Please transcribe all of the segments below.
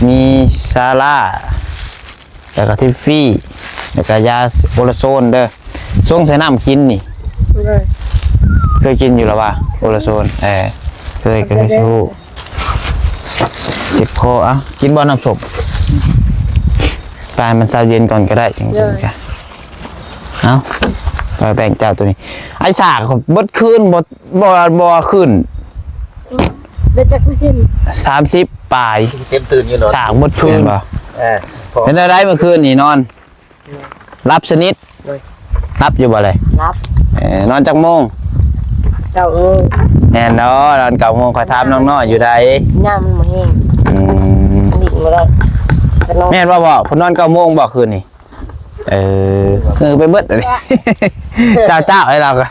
ມີຊາລາ ແລ້ວກໍທິບຟີ ແລ້ວກໍຢາໂອລາໂຊນເດີ ຊົງໃສ່ນ້ຳກິນນີ້. ເລີຍ ເຄີຍກິນຢູ່ລະວະ ໂອລາໂຊນ? ເອີ ເຄີຍ ກໍຄືຊິຮູ້. ເຈັບຄໍ ເອົ້າ ກິນບໍ່ນ້ຳສົ້ມ? ປາໃຫ້ມັນເຊົາເຢັນກ່ອນກໍໄດ້ ຈັ່ງກິນກະ. ເອົ້າ ໄປແບ່ງເຈົ້າໂຕນີ້. ໄອ້ສາກເບິດຄືນ ບໍ່ ບໍ່ ບໍ່ຂຶ້ນ ໄດ້ຈັກເປີເຊັນ? ສາມສິບປາຍ. ເຕັມຕື່ນຢູ່ເນາະ ສາກເບິດຄືນບໍ່? ເອີ ເປັນແນວໃດມື້ຄືນນີ້ນອນ ຫຼັບສະໜິດ? ໂດຍ ຫຼັບຢູ່ບໍ່ເລີຍ? ຫຼັບ. ເອີ ນອນຈັກໂມງ? ເກົ້າໂມງ. ແມ່ນເນາະ ນອນເກົ້າໂມງ. ຂ້ອຍຖາມນ້ອງນ້ອຍຢູ່ໃດ ຍາມມັນບໍ່ແຮງ. ອືມ ນີ້ບໍ່ໄດ້ ແມ່ນບໍ່ພໍ່? ເພິ່ນນອນເກົ້າໂມງບໍ່ຄືນນີ້? ເອີ ເອີ ໄປເບິດອັນນີ້ ເຈົ້າໆ ໃຫ້ລາວກໍ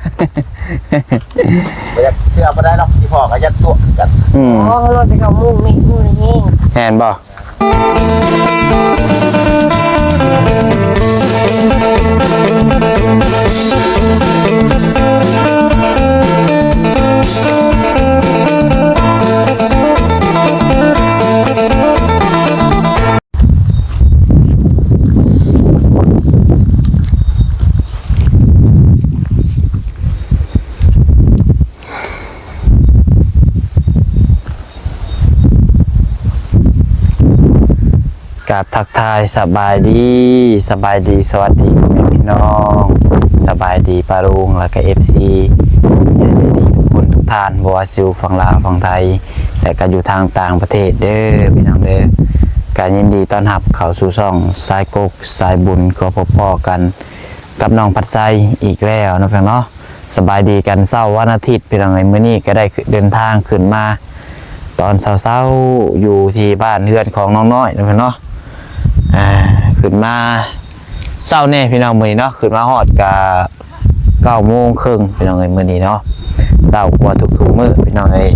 ບໍ່ຢາກເຊື່ອປານໃດດອກ ອີພໍ່ກໍຢ້ານຕົວະກັນ. ອືມ ອໍ ເຮົານອນແຕ່ເກົ້າໂມງ ນີ້ ມື້ແຮງ. ແມ່ນບໍ່? ກາບທັກທາຍສະບາຍດີ ສະບາຍດີ ສະຫວັດດີພໍ່ແມ່ພີ່ນ້ອງ ສະບາຍດີປ້າລຸງ ແລ້ວກະ ເອັຟຊີ ຜູ້ໃຫຍ່ໃຈດີທຸກຄົນທຸກທ່ານ ບໍ່ວ່າຊິຢູ່ຝັ່ງລາວ ຝັ່ງໄທ ແລະກະຢູ່ທາງຕ່າງປະເທດເດີພີ່ນ້ອງເດີ. ກະຍິນດີຕ້ອນຮັບເຂົ້າສູ່ຊ່ອງສາຍກົກສາຍບຸນ ກໍພົບພໍ້ກັນກັບນ້ອງພັດໄຊອີກແລ້ວເນາະ ພີ່ນ້ອງເນາະ. ສະບາຍດີກັນເຊົ້າວັນອາທິດພີ່ນ້ອງເອີຍ. ມື້ນີ້ກໍໄດ້ເດີນທາງຂຶ້ນມາຕອນເຊົ້າໆ ຢູ່ທີ່ບ້ານເຮືອນຂອງນ້ອງນ້ອຍເນາະ ພີ່ນ້ອງເນາະ. ອ່າ ຂຶ້ນມາເຊົ້າແດ່ພີ່ນ້ອງ ມື້ນີ້ເນາະ ຂຶ້ນມາຮອດກະ ເກົ້າໂມງເຄິ່ງພີ່ນ້ອງເອີຍ ມື້ນີ້ເນາະ ເຊົ້າກວ່າທຸກໆມື້ພີ່ນ້ອງເອີຍ.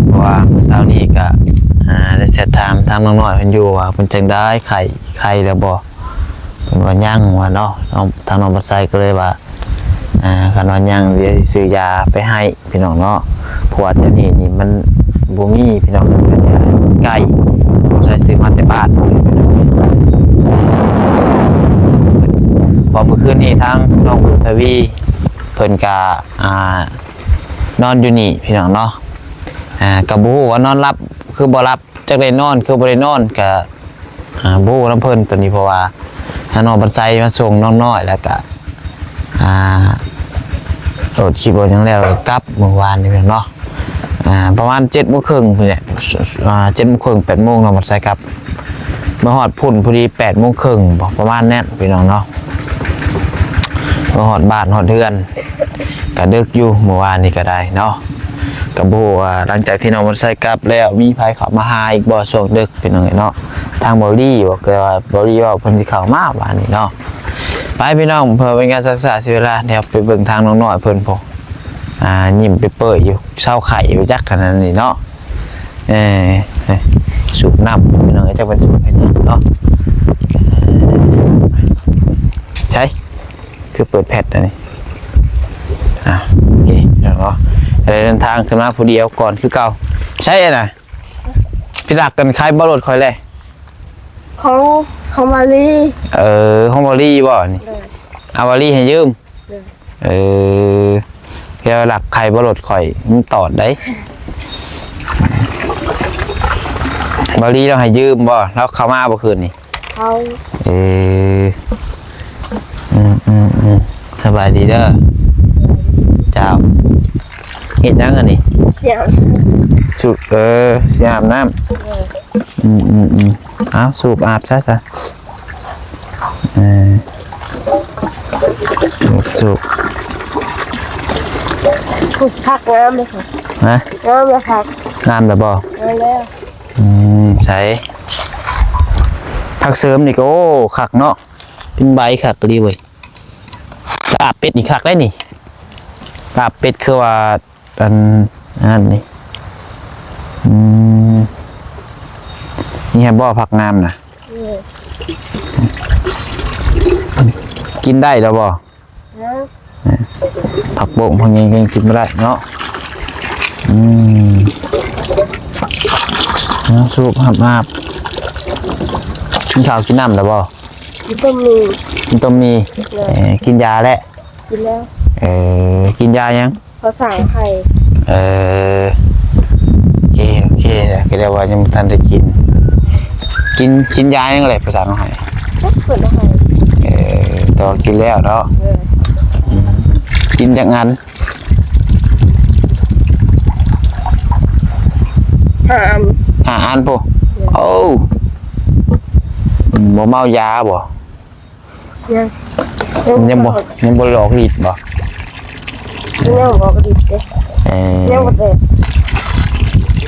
ເພາະວ່າມື້ເຊົ້ານີ້ກະ ອ່າ ໄດ້ແຊັດຖາມທາງນ້ອງນ້ອຍເພິ່ນຢູ່ວ່າເພິ່ນຈັ່ງໃດ ໄຂ້ ໄຂ້ແລ້ວບໍ່? ເພິ່ນວ່າຍັງວ່າເນາະ ທາງນ້ອງບັດໄຊກໍເລີຍວ່າ ອ່າ ຄັນວ່າຍັງ ດຽວຊິຊື້ຢາໄປໃຫ້ ພີ່ນ້ອງເນາະ ເພາະວ່າແຖວນີ້ນີ້ມັນບໍ່ມີພີ່ນ້ອງ ໄກ ຕ້ອງໃຊ້ຊື້ມາແຕ່ບ້ານພຸ້ນພີ່ນ້ອງ. ເພາະມື້ຄືນນີ້ທາງນ້ອງບຸນທະວີເພິ່ນກະ ອ່າ ນອນຢູ່ນີ້ພີ່ນ້ອງເນາະ ອ່າ ກະບໍ່ຮູ້ວ່ານອນຫຼັບຄືບໍ່ຫຼັບ ຈັກໄດ້ນອນຄືບໍ່ໄດ້ນອນ ກະ ອ່າ ບໍ່ຮູ້ນຳເພິ່ນໂຕນີ້ ເພາະວ່າທາງນ້ອງບັດໄຊມາສົ່ງນ້ອງນ້ອຍ ແລ້ວກະ ອ່າ ໂຫຼດຄລິບໂຫຼດຫຍັງແລ້ວກໍກັບມື້ວານນີ້ແມ່ນເນາະ ອ່າ ປະມານເຈັດໂມງເຄິ່ງພຸ້ນແຫຼະ ອ່າ ເຈັດໂມງເຄິ່ງ ແປດໂມງ ນ້ອງບັດໄຊກັບ ມາຮອດພຸ້ນພໍດີແປດໂມງເຄິ່ງບໍ ປະມານນັ້ນພີ່ນ້ອງເນາະ. ມາຮອດບ້ານຮອດເຮືອນກະດຶກຢູ່ ມື້ວານນີ້ກະໄດ້ເນາະ. ກະບໍ່ຮູ້ວ່າຫຼັງຈາກທີ່ນ້ອງບັດໄຊກັບແລ້ວ ມີໃຜເຂົ້າມາຫາອີກບໍ່ຊ່ວງດຶກ ພີ່ນ້ອງເອີຍເນາະ. ທາງເບົາລີບໍ ຄືວ່າເບົາລີເວົ້າເພິ່ນຊິເຂົ້າມາວານນີ້ເນາະ. ໄປພີ່ນ້ອງ ເພື່ອເປັນການສັກສາເສຍເວລາ ດຽວໄປເບິ່ງທາງນ້ອງນ້ອຍເພິ່ນພຸ້ນ ອ່າ ຍິ້ມເປີຍໆຢູ່ ເຊົາໄຂ້ໄປຈັກຂະໜາດນີ້ເນາະ. ເອີ ສູບນ້ຳພີ່ນ້ອງເອີຍ ຈັກເພິ່ນສູບເຮັດຫຍັງເນາະ. ໃສ ຄືເປີດແພັດອັນນີ້ ອ່າ ໂອເຄເນາະ. ໄດ້ເດີນທາງຂຶ້ນມາຜູ້ດຽວກ່ອນຄືເກົ່າ. ໃສອັນນະ ໄປລັກກັນຂາຍບໍ່ລົດຂ້ອຍແຫຼະ ຂອງ ຂອງວາລີ. ເອີ ຂອງວາລີບໍ່ນີ້? ໂດຍ ເອົາວາລີໃຫ້ຢືມ. ເອີ ແລ້ວລັກໄຂ່ບໍ່ລົດຂ້ອຍ ມັນຕອດໄດ໋. ບໍ່ລີລາວໃຫ້ຢືມບໍ່? ລາວເຂົ້າມາບໍ່ຄືນນີ້? ເຂົ້າ. ເອີ ອືມໆໆ ສະບາຍດີເດີ. ເຈົ້າ ເຮັດຫຍັງອັນນີ້? ສຽງ ສຸ ເອີ ຊິອາບນ້ຳ. ເອີ ອືມໆໆ ເອົາ ສູບອາບຊະ ຊະ. ເອີ ສູບ ສູບ ຜືກຜັກງາມເລີຍຄ່ະ. ຮະ? ງາມເລີຍຜັກ. ງາມແລ້ວບໍ່? ງາມແລ້ວ. ອືມ ໃສ ຜັກເສີມນີ້ກໍ ໂອ້ ຄັກເນາະ ເປັນໃບຄັກອີ່ຫຼີເວີຍ. ລາບເປັດນີ້ຄັກໄດ໋ນີ້ ລາບເປັດຄືວ່າ ອັນ ອັນນັ້ນນີ້ ອືມ ນີ້ແຮະບໍ່ ຜັກງາມນະ? ເອີ ກິນໄດ້ແລ້ວບໍ່? ເອີ ຜັກບົ້ງ ຜັກຫຍັງກິນບໍ່ໄດ້ເນາະ. ອືມ ເອົາ ສູບອາບໆ. ກິນເຂົ້າກິນນ້ຳແລ້ວບໍ່? ກິນຕົ້ມໝີ່. ກິນຕົ້ມໝີ່. ໂດຍ. ເອີ ກິນຢາແລ້ວ? ກິນແລ້ວ. ເອີ ກິນຢາຫຍັງ? ພາສາໄທ. ເອີ ໂອເຄ ໂອເຄ ກໍແຕ່ວ່າຍັງບໍ່ທັນໄດ້ກິນ. ກິນ ກິນຢາຫຍັງແຫຼະພາສາໄທ? ເພິ່ນເອົາໃຫ້. ເອີ ແຕ່ວ່າກິນແລ້ວເນາະ. ເອີ ອືມ ກິນຈັກອັນ? ຫ້າອັນ. ຫ້າອັນພຸ້ນ. ເອີ ໂອ້ ບໍ່ເມົາຢາບໍ່? ຍັງ ຍັງບໍ່ ຍັງບໍ່ອອກລິດບໍ່? ຍັງບໍ່ອອກລິດເດ້. ເອີ ຍັງບໍ່ແຕກ.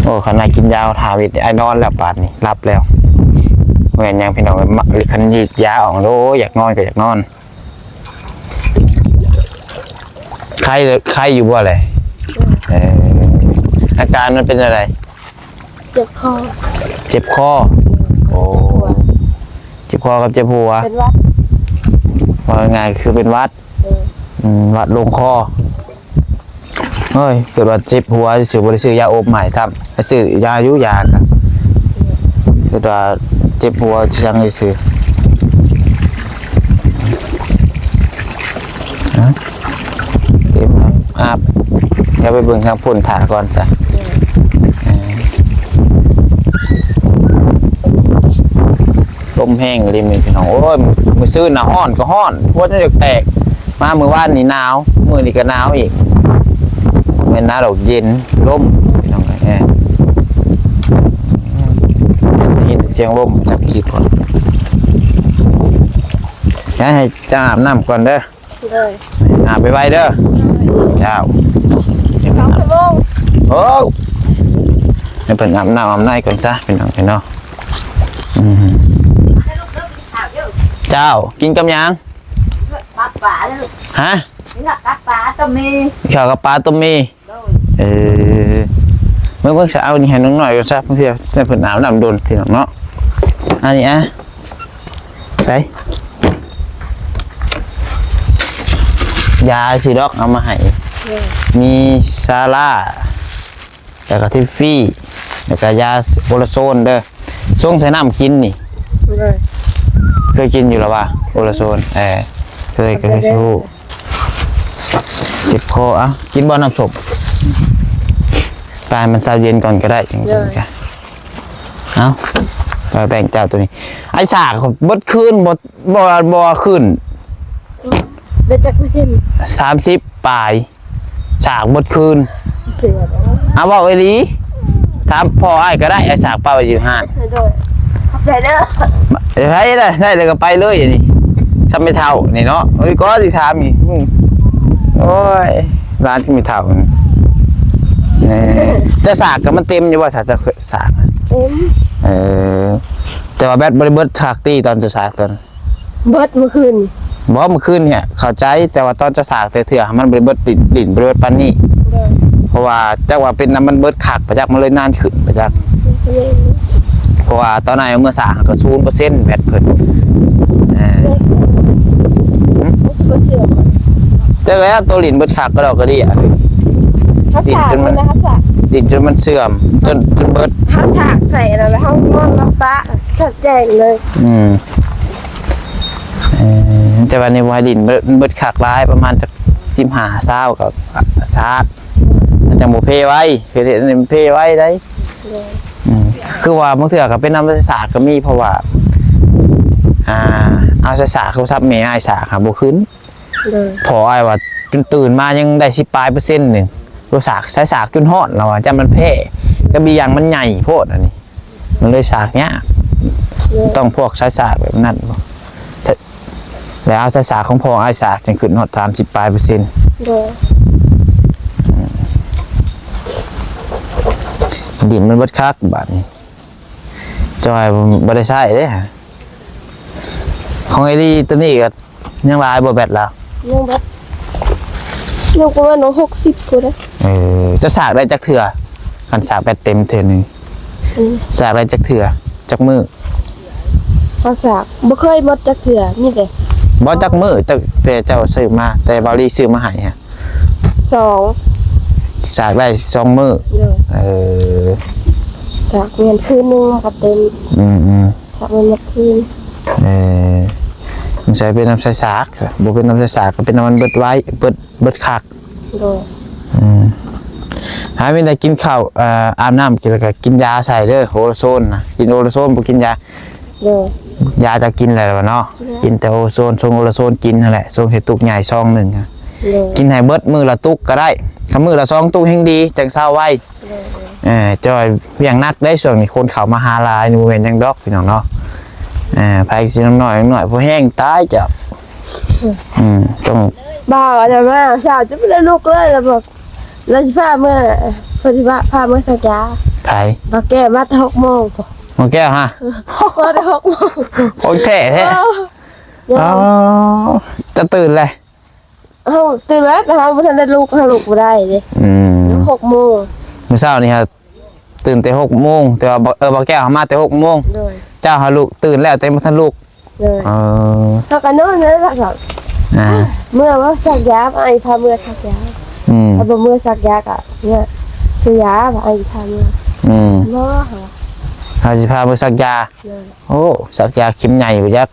ໂອ້ ຂະໜາດກິນຢາທາວິດອ້າຍນອນແລ້ວ ປານນີ້ຫຼັບແລ້ວ. ແມ່ນຫຍັງພີ່ນ້ອງ ມາ ຄັນຢາອອກ ໂອ້ ຢາກນອນກໍຢາກນອນ. ໄຂ້ ໄຂ້ຢູ່ບໍ່ແຫຼະ? ເອີ ອາການມັນເປັນຈັ່ງໃດ? ເຈັບຄໍ. ເຈັບຄໍ. ໂອ້ ເຈັບຄໍກັບເຈັບຫົວ ເປັນຫວັດ ເວົ້າງ່າຍໆ ຄືເປັນຫວັດ. ເອີ ອືມ ຫວັດລົງຄໍ. ເຮີ້ຍ ຄິດວ່າເຈັບຫົວຊື່ໆ ບໍ່ໄດ້ຊື້ຢາອົບມາໃຫ້ຊ້ຳ ຊື້ຢາຢູ່ ຢາກະ ຄິດວ່າເຈັບຫົວຈັ່ງຊື່ໆ. ຮະ ເຕັມແລ້ວ ອາບ ດຽວໄປເບິ່ງທາງພຸ້ນຖ້າກ່ອນຊະ. ເອີ ລົມແຮງອີ່ຫຼີມື້ນີ້ພີ່ນ້ອງ. ໂອ້ຍ ມື້ຊືນນະຮ້ອນກໍຮ້ອນ ຫົວຈົນຢາກແຕກ. ມາມື້ວານນີ້ໜາວ ມື້ນີ້ກໍໜາວອີກ. ແມ່ນໜາວດອກ ເຢັນ ລົມພີ່ນ້ອງເອີຍ. ເອີ ໄດ້ຍິນສຽງລົມ ຈັກຂີ້ຄົນ. ໃຫ້ ໃຫ້ເຈົ້າອາບນ້ຳກ່ອນເດີ. ໂດຍ. ອາບໄວໆເດີ. ໂດຍ. ເຈົ້າ. ສອງຊົ່ວໂມງ. ໂອ້ ໃຫ້ເພິ່ນອາບນ້ຳອາບໃນກ່ອນຊະ ພີ່ນ້ອງເອີຍເນາະ. ອືມ ເຈົ້າ ກິນກັບຫຍັງ? ກັບປາເດີ. ຮະ? ກິນກັບປາຕ້ມໝີ່. ເຂົ້າກັບປາຕົ້ມໝີ່. ໂດຍ. ເອີ ເບິ່ງໆ ຊະ ເອົານີ້ໃຫ້ນ້ອງນ້ອຍກ່ອນຊະ ເພື່ອໃຫ້ເພິ່ນອາບນ້ຳດົນ ພີ່ນ້ອງເນາະ. ອັນນີ້ອະ ໄປ ຢາຊິດອກ ເອົາມາໃຫ້. ໂດຍ. ມີຊາລາ ແລ້ວກໍທິຟຟີ ແລ້ວກໍຢາໂອລາໂຊນເດີ. ຊົງໃສ່ນ້ຳກິນນີ້. ໂດຍ. ເຄີຍກິນຢູ່ລະວະ ໂອລາໂຊນ? ເອີ ເຄີຍ ກໍເຄີຍຮູ້. ເຈັບຄໍ ເອົ້າ ກິນບໍ່ນ້ຳສົ້ມ? ປາໃຫ້ມັນເຊົາເຢັນກ່ອນກໍໄດ້ ຈັ່ງ ໂດຍ ກິນກະ. ເອົ້າ ປາແປ້ງເຈົ້າໂຕນີ້ ໄອ້ສາກເບິດຄືນ ບໍ່ ບໍ່ ບໍ່ຂຶ້ນ. ໄດ້ຈັກເປີເຊັນ? ສາມສິບປາຍ. ສາກເບິດຄືນ. ເສືອ ເອົາ ເວົ້າອີ່ຫຼີ ຖາມພໍ່ອ້າຍກໍໄດ້ ໄອ້ສາກປະໄວ້ຢູ່ຮ້ານ. ໂດຍ ຂອບໃຈເດີ. ໄດ້ ໄດ້ ໄດ້ແລ້ວກໍໄປເລີຍນີ້ ສ່ຳແມ່ເຖົ້ານີ້ເນາະ. ໂອ້ຍ ກໍຊິຖາມອີກ ອືມ ໂອ້ຍ ຫຼານຄືແມ່ເຖົ້ານີ້. ເຈົ້າສາກກໍມັນເຕັມຢູ່ບໍ່ ສາກ ສາກ? ເຕັມ. ເອີ ແຕ່ວ່າແບັດບໍ່ໄດ້ເບິດຄັກຕິ ຕອນເຈົ້າສາກຕອນ ເບິດມື້ຄືນ. ບໍ່ ມື້ຄືນນີ້ເຂົ້າໃຈ ແຕ່ວ່າຕອນເຈົ້າສາກແຕ່ເທື່ອມັນບໍ່ໄດ້ເບິດ ດິນ ດິນບໍ່ໄດ້ເບິດປານນີ້. ໂດຍ. ເພາະວ່າຈັກວ່າເປັນນຳມັນເບິດຄັກປະຈັກ ມັນເລີຍນານຂຶ້ນປະຈັກ. ເພາະວ່າຕອນອ້າຍເອົາເມືອສາກກໍສູນເປີເຊັນແບັດເພິ່ນ. ເອີ ມັນຊິບໍ່ເສື່ອມ. ຈັກແລ້ວ ໂຕດິນເບິດຄັກກະດອກກະເດຍ. ເຮົາສາກ ດິນຈົນມັນ ເຮົາສາກ ດິນຈົນມັນເສື່ອມ ຈົນ ຈົນເບິດ. ເຮົາສາກໃສ່ແລ້ວ ແລ້ວເຮົານອນລັບຕາ ຊັດແຈ້ງເລີຍ. ອືມ. ເອີ ແຕ່ວ່ານີ້ບໍ່ໃຫ້ດິນເບິດ ເບິດຄັກຫຼາຍ ປະມານຈັກສິບຫ້າ ຊາວ ກໍສາກ ມັນຈັ່ງບໍ່ເພໄວ. ເພ ເພໄວໄດ໋. ໂດຍ. ອືມ ຄືວ່າບາງເທື່ອກໍເປັນນຳສາກກໍມີ ເພາະວ່າ ອ່າ ເອົາໃສ່ສາກ ໂທລະສັບແມ່ອ້າຍສາກຫາບໍ່ຂຶ້ນ. ໂດຍ. ພໍ່ອ້າຍວ່າ ຕື່ນ ຕື່ນມາຍັງໄດ້ສິບປາຍເປີເຊັນໜຶ່ງ ໂທລະສັບສາຍສາກຈົນຮ້ອນ ລາວວ່າ ຢ້ານມັນແພ້ ກັບອີກຢ່າງມັນໃຫຍ່ໂພດ ອັນນີ້ ມັນເລີຍສາກຍາກ. ໂດຍ. ຕ້ອງພວກສາຍສາກແບບນັ້ນບໍ່? ແລ້ວເອົາສາຍສາກຂອງພໍ່ອ້າຍສາກ ຈຶ່ງຂຶ້ນຮອດສາມສິບປາຍເປີເຊັນ. ໂດຍ. ອືມ ດິນມັນເບິດຄັກບາດນີ້ ຈອຍບໍ່ໄດ້ໃຊ້ເດ້. ຂອງເອລີໂຕນີ້ກໍ ຍັງຫຼາຍບໍ່ແບັດລາວ? ຍັງແບັດ ຍັງປະມານຫົກສິບພຸ້ນແຫຼະ. ເອີ ເຈົ້າສາກໄດ້ຈັກເທື່ອ? ຄັນສາກແບັດເຕັມເທື່ອໜຶ່ງ ອືມ ສາກໄດ້ຈັກເທື່ອ? ຈັກມື້? ເຮົາສາກບໍ່ເຄີຍໝົດຈັກເທື່ອ ມີແຕ່ ບໍ່ ຈັກມື້ ແຕ່ເຈົ້າຊື້ມາ ແຕ່ເບົາລີຊື້ມາໃຫ້ຮະ? ສອງ ສາກໄດ້ສອງມື້. ໂດຍ. ເອີ ສາກແມ່ນຄືນໜຶ່ງກໍເຕັມ. ອືມໆ ສາກແມ່ນໝົດຄືນ. ເອີ ສົງໄສເປັນນ້ຳໃສສາກ ບໍ່ເປັນນ້ຳໃສສາກກໍເປັນນ້ຳມັນເບິດໄວ ເບິດ ເບິດຄັກ. ໂດຍ. ອືມ ຫາມີແຕ່ກິນເຂົ້າ ເອີ ອາບນ້ຳ ກິນແລ້ວກໍກິນຢາໃສ່ເດີ ໂອລາໂຊນນະ ກິນໂອລາໂຊນ ບໍ່ກິນຢາ. ໂດຍ. ຢາເຈົ້າກິນແລ້ວເນາະ? ກິນແລ້ວ. ກິນແຕ່ໂອໂຊນ ຊົງໂອລາໂຊນກິນຫັ້ນແຫຼະ ຊົງໃສ່ຕຸກໃຫຍ່ຊອງໜຶ່ງ. ໂດຍ. ກິນໃຫ້ເບິດມື້ລະຕຸກກໍໄດ້ ຄັນມື້ລະສອງຕຸກແຮ່ງດີ ຈັ່ງເຊົາໄວ. ໂດຍ. ເອີ ເຈົ້າວຽກໜັກເດ້ ຊ່ວງນີ້ຄົນເຂົ້າມາຫາຫຼາຍ ບໍ່ແມ່ນຫຍັງດອກພີ່ນ້ອງເນາະ. ເອີ ໃຜຊິນອນໜ້ອຍ ນອນໜ້ອຍ ພໍແຮງຕາຍເຈົ້າ. ອືມ ຕ້ອງ ບ່າວອັນນັ້ນມາເຊົ້າຈະບໍ່ໄດ້ລຸກເລີຍ ລະບອກ ລະຊິພາເມືອ ເພິ່ນຊິວ່າພາເມືອສັກຢາ. ໃຜ? ບ່າວແກ້ວມາແຕ່ຫົກໂມງພຸ້ນ. ບ່າວແກ້ວຫະ? ເອີ ມາແຕ່ຫົກໂມງ. ຂອງແທ້ແທ້. ເອີ ອໍ ຈະຕື່ນແລ້ວ. ເຮົາຕື່ນແລ້ວ ແຕ່ເຮົາບໍ່ທັນໄດ້ລຸກ ເຮົາລຸກບໍ່ໄດ້ເດ້. ອືມ ຫົກໂມງ. ມື້ເຊົ້ານີ້ຫາ ຕື່ນແຕ່ຫົກໂມງ ແຕ່ວ່າ ເອີ ບ່າວແກ້ວຫາມາແຕ່ຫົກໂມງ. ໂດຍ. ເຈົ້າຫາລຸກ ຕື່ນແລ້ວແຕ່ບໍ່ທັນລຸກ. ໂດຍ. ເອີ ເຮົາກໍນອນແລ້ວລະ ອ່າ ເມືອບໍ່ສັກຢາ ອ້າຍພາເມືອສັກຢາ. ອືມ ຖ້າບໍ່ເມືອສັກຢາກໍເມືອຊື້ຢາ ອ້າຍພາເມືອ. ອືມ ບໍ່ ເຮົາຊິພາເມືອສັກຢາ. ໂດຍ. ໂອ້ ສັກຢາເຂັມໃຫຍ່ບໍ່ຈັກ.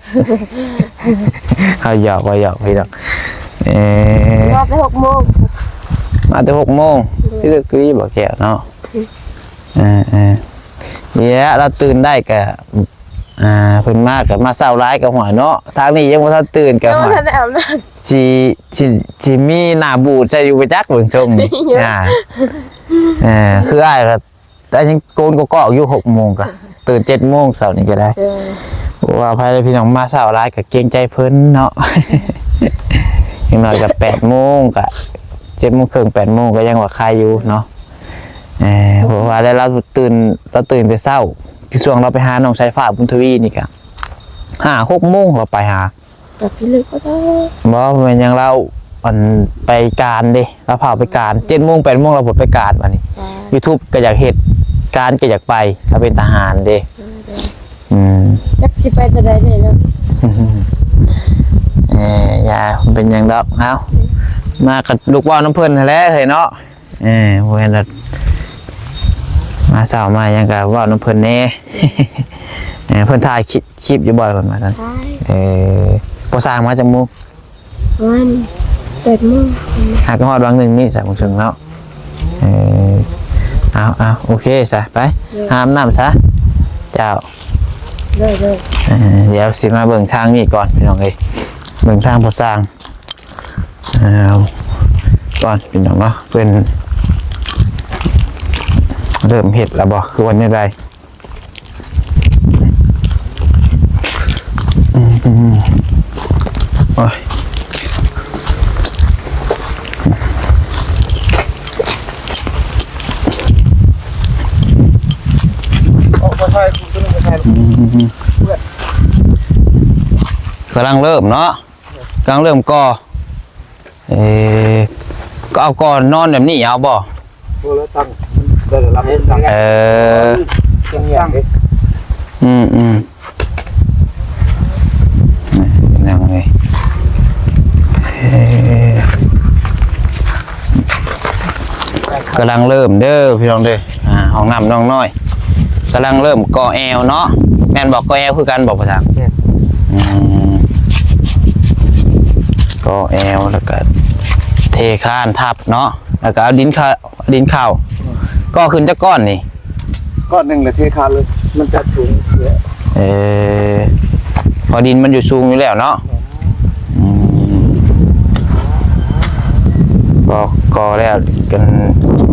ເຮົາຫຍອກ ເຮົາຫຍອກພີ່ນ້ອງ. ເອີ ມາແຕ່ຫົກໂມງ ມາແຕ່ຫົກໂມງ. ໂດຍ. ຄືຄືບໍ່ແກ້ວເນາະ. ອືມ ເອີໆ ນີ້ແຫຼະ ລາວຕື່ນໄດ້ກະ ອ່າ ເພິ່ນມາກະມາເຊົ້າຫຼາຍກະຫ້ວຍເນາະ ທາງນີ້ຍັງບໍ່ທັນຕື່ນກະຫ້ວຍ ຍັງບໍ່ທັນໄດ້ອາບນ້ຳ ຊິ ຊິ ຊິມີໜ້າບູດໃສ່ຢູ່ໄປຈັກເບິ່ງຊົງນີ້. ອ່າ ເອີ ຄືອ້າຍກະ ແຕ່ຍັງໂກນກອກໆຢູ່ ຫົກໂມງກະຕື່ນ ເຈັດໂມງເຊົ້ານີ້ກະໄດ້. ເອີ ບໍ່ວ່າໃຜເດີພີ່ນ້ອງ ມາເຊົ້າຫຼາຍກະເກງໃຈເພິ່ນເນາະ. ຢ່າງໜ້ອຍກະແປດໂມງ ກະເຈັດໂມງເຄິ່ງ ແປດໂມງ ກະຍັງວ່າຄາຍຢູ່ເນາະ. ເອີ ເພາະວ່າໄດ້ລາວຕື່ນ ລາວຕື່ນແຕ່ເຊົ້າ ຄືຊ່ວງລາວໄປຫານ້ອງສາຍຟ້າ ບຸນທະວີນີ້ກະຫ້າຫົກໂມງລາວໄປຫາ. ກະພີ່ເລິກກໍໄດ້. ບໍ່ແມ່ນຫຍັງ ລາວ ອັນ ໄປການເດ້ ລາວພາໄປການ ເຈັດໂມງ ແປດໂມງ ລາວໄປການບາດນີ້. ຢູທູບກໍຢາກເຮັດ ການກໍຢາກໄປ ລາວເປັນທະຫານເດ້. ອືມ ຈັກຊິໄປເທື່ອໃດແດ່ເນາະ. ເອີ ຢ່າເປັນຫຍັງດອກ. ເອົ້າ ມາກໍລຸກເວົ້ານຳເພິ່ນຫັ້ນແຫຼະເຮີ້ຍເນາະ. ເອີ ບໍ່ແມ່ນດອກ ມາເຊົ້າມາຫຍັງກໍເວົ້ານຳເພິ່ນແດ່. ເອີ ເພິ່ນຖ່າຍຄລິບ ຄລິບຢູ່ບໍ່ ເພິ່ນວ່າຊັ້ນ? ຖ່າຍ. ເອີ ພໍ່ຊ່າງມາຈັກໂມງ? ປະມານແປດໂມງ. ຫາກໍຮອດວັງໜຶ່ງນີ້ ສາມໂມງເຄິ່ງເນາະ. ເອີ ເອົາ ເອົາ ໂອເຄຊະ ໄປ ໂດຍ ຫາອາບນ້ຳຊະ ເຈົ້າ. ໂດຍ ໂດຍ. ເອີ ດຽວຊິມາເບິ່ງທາງນີ້ກ່ອນ ພີ່ນ້ອງເອີຍ ເບິ່ງທາງພໍ່ຊ່າງ ເອົາ ກ່ອນ ພີ່ນ້ອງເນາະ ເພິ່ນເລີ່ມເຮັດແລ້ວບໍ່ ຄືວ່າແນວໃດ? ອືມ ອືມ ໂອ້ຍ ອືມ ກຳລັງເລີ່ມເນາະ ກຳລັງເລີ່ມກໍ່. ເອີ ກໍເອົາກ່ອນນອນແບບນີ້ເອົາບໍ່? ບໍ່ແລ້ວຕັ້ງ ໄດ້ລະຫຼັບຕັ້ງ. ເອີ ຕັ້ງ ອືມໆ ນີ້ພີ່ນ້ອງເອີຍ ເອີ ກຳລັງເລີ່ມເດີພີ່ນ້ອງເດີ. ອ່າ ຫ້ອງນ້ຳນ້ອງນ້ອຍ ກຳລັງເລີ່ມກໍ່ແອວເນາະ ແມ່ນບໍ່? ກໍ່ແອວຄືກັນບໍ່ພໍ່ຊ່າງ? ແມ່ນ. ອືມ ກໍ່ແອວ ແລ້ວກະເທຄານທັບເນາະ ແລ້ວກະເອົາດິນເຂົ້າ ເອົາດິນເຂົ້າ. ກໍ່ຂຶ້ນຈັກກ້ອນນີ້? ກ້ອນໜຶ່ງແລ້ວເທຄານເລີຍ ມັນຈະສູງ. ເອີ ເພາະດິນມັນຢູ່ສູງຢູ່ແລ້ວເນາະ. ອືມ ກໍ ກໍແລ້ວ ກັນ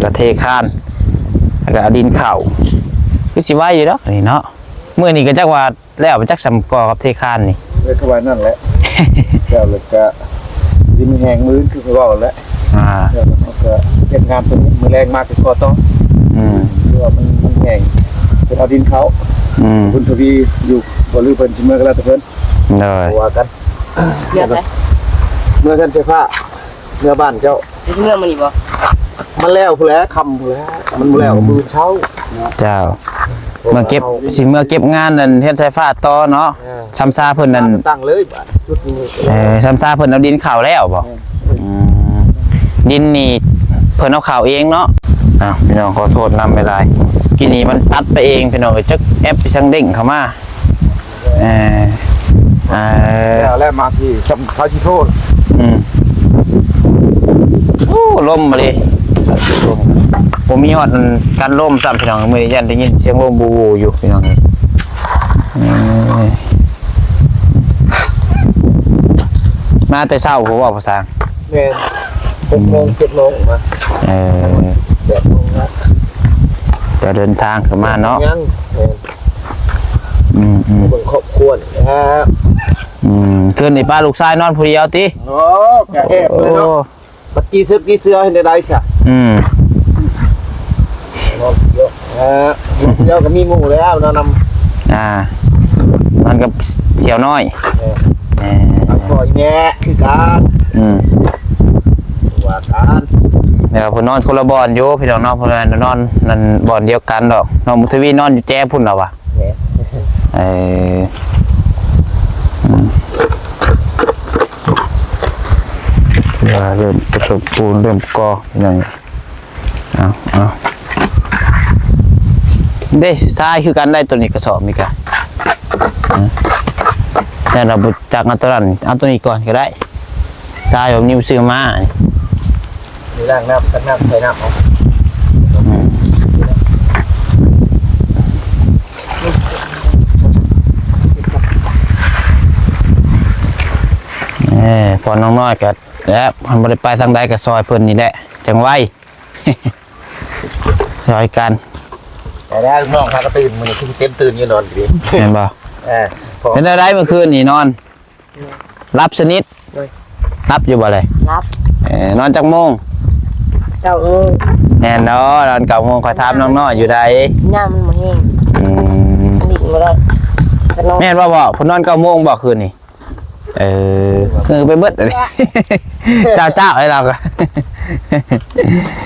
ກະເທຄານ ແລ້ວກະເອົາດິນເຂົ້າ ຄືຊິໄວຢູ່ດອກນີ້ເນາະ. ມື້ນີ້ກໍຈັກວ່າແລ້ວໄປຈັກສ່ຳກໍ່ກັບເທຄານນີ້. ເອີ ຄືວ່ານັ້ນແຫຼະ ແລ້ວ ແລ້ວກະ ດີມີແຮງມື້ອື່ນຄືເວົ້າແຫຼະ. ອ່າ ແລ້ວເຮົາກໍເຮັດງານຕົວນີ້ ມື້ແລງມາກໍກໍ່ຕໍ່. ອືມ ຄືວ່າມັນ ມັນແຫ້ງ ເພິ່ນເອົາດິນເຂົ້າ. ອືມ ບຸນທະວີຢູ່ບໍ່ ຫຼືເພິ່ນຊິເມືອກໍແລ້ວແຕ່ເພິ່ນ. ໂດຍ ວ່າກັນ. ເມືອໃສ? ເມືອເຮືອນໄຟຟ້າ ເມືອບ້ານເຈົ້າ. ຊິເມືອມື້ນີ້ບໍ່? ມັນແລ້ວພຸ້ນແຫຼະ ຄ່ຳພຸ້ນແຫຼະ ມັນບໍ່ແລ້ວ ອືມ ມື້ເຊົ້າ. ເຈົ້າ ເມືອເກັບ ຊິເມືອເກັບງານນັ້ນ ເຮືອນສາຍຟ້າຕໍ່ເນາະ. ເອີ ຊຳຊາເພິ່ນນັ້ນ ຕັ້ງເລີຍບາດຈຸດນີ້. ເອີ ຊຳຊາເພິ່ນເອົາດິນເຂົ້າແລ້ວບໍ່? ແມ່ນ. ອືມ ດິນນີ້ເພິ່ນເອົາເຂົ້າເອງເນາະ. ອ້າວ ພີ່ນ້ອງ ຂໍໂທດນຳຫຼາຍ ກີ້ນີ້ມັນຕັດໄປເອງພີ່ນ້ອງເອີຍ ຈັກແອັບອີ່ສັງເດ້ງເຂົ້າມາ. ເອີ ເອີ ແລ້ວ ແລ້ວມາທີ່ເຂົາຊິໂທ. ອືມ ໂອ້ ລົມມາເລີຍ ບໍ່ມີຮອດອັນກັນລົມຊ້ຳພີ່ນ້ອງ. ມື້ນີ້ຢ້ານໄດ້ຍິນສຽງລົມບູໆຢູ່ພີ່ນ້ອງເອີຍ. ເອີ ມາແຕ່ເຊົ້າພຸ້ນບໍ່ ພໍ່ຊ່າງ? ແມ່ນ ຫົກໂມງ ເຈັດໂມງມາ. ເອີ ແປດໂມງມາ ກໍເດີນທາງຂຶ້ນມາເນາະ. ຍັງ ແມ່ນ ອືມໆ ເບິ່ງຄອບຄົວນີ້ແຫຼະ. ອືມ ຄືນນີ້ປ້າລູກຊາຍນອນຜູ້ດຽວຕິ? ໂອ້ ກະແຮບເລີຍເນາະ. ໂອ້ ບັດຕີເສືອ ຕີເສືອເຮັດແນວໃດຊະ? ອືມ ນອນຜູ້ດຽວ ເອີ ນອນຜູ້ດຽວກໍມີໝູ່ແລ້ວ ນອນນຳ ອ່າ ນອນກັບສຽວນ້ອຍ. ເອີ ເອີ ນອນພໍ່ອີແມ່ຄືກັນ. ອືມ ວ່າກັນ ແຕ່ວ່າເພິ່ນນອນຄົນລະບ່ອນຢູ່ພີ່ນ້ອງເນາະ ເພິ່ນນອນນັ້ນບ່ອນດຽວກັນດອກ. ນ້ອງບຸນທະວີນອນຢູ່ແຈພຸ້ນລະວ່າ. ແມ່ນ ເອີ ອືມ ວ່າເລີ່ມປະສົມປູນ ເລີ່ມກໍ່ຫຍັງ. ເອົາ ເອົາ ເດ້ ຊາຍຄືກັນໄດ໋ ໂຕນີ້ກະສອບນີ້ກະ ແຕ່ລະບໍ່ຈັກ ເອົາໂຕນັ້ນ ເອົາໂຕນີ້ກ່ອນກະໄດ້. ຊາຍແບບນີ້ຊື້ມາ ນີ້ລ້າງນ້ຳ ຕັກນ້ຳ ໃສ່ນ້ຳເອົາ. ອືມ ເອີ ພໍນ້ອງນ້ອຍກະ ແລ້ວ ມັນບໍ່ໄດ້ໄປທາງໃດກະຊ່ອຍເພິ່ນນີ້ແຫຼະ ຈັ່ງໄວ ຊ່ອຍກັນ. ແຕ່ແລ້ວນ້ອງພາກະຕື່ນ ມື້ນີ້ຄືເຕັມຕື່ນຢູ່ນອນຢູ່ ແມ່ນບໍ່? ເອີ ເປັນແນວໃດມື້ຄືນນີ້ນອນ ຫຼັບສະໜິດ? ໂດຍ ຫຼັບຢູ່ບໍ່ເລີຍ? ຫຼັບ. ເອີ ນອນຈັກໂມງ? ເກົ້າໂມງ. ແມ່ນເນາະ ນອນເກົ້າໂມງ. ຂ້ອຍຖາມນ້ອງນ້ອຍຢູ່ໃດ໋ ຍາມມັນບໍ່ແຮງ. ອືມ ໜິດບໍ່ໄດ້. ແມ່ນບໍ່ພໍ່? ເພິ່ນນອນເກົ້າໂມງບໍ່ຄືນນີ້? ເອີ ເອີ ໄປເບິດ ເຈົ້າໆ ໃຫ້ລາວກະ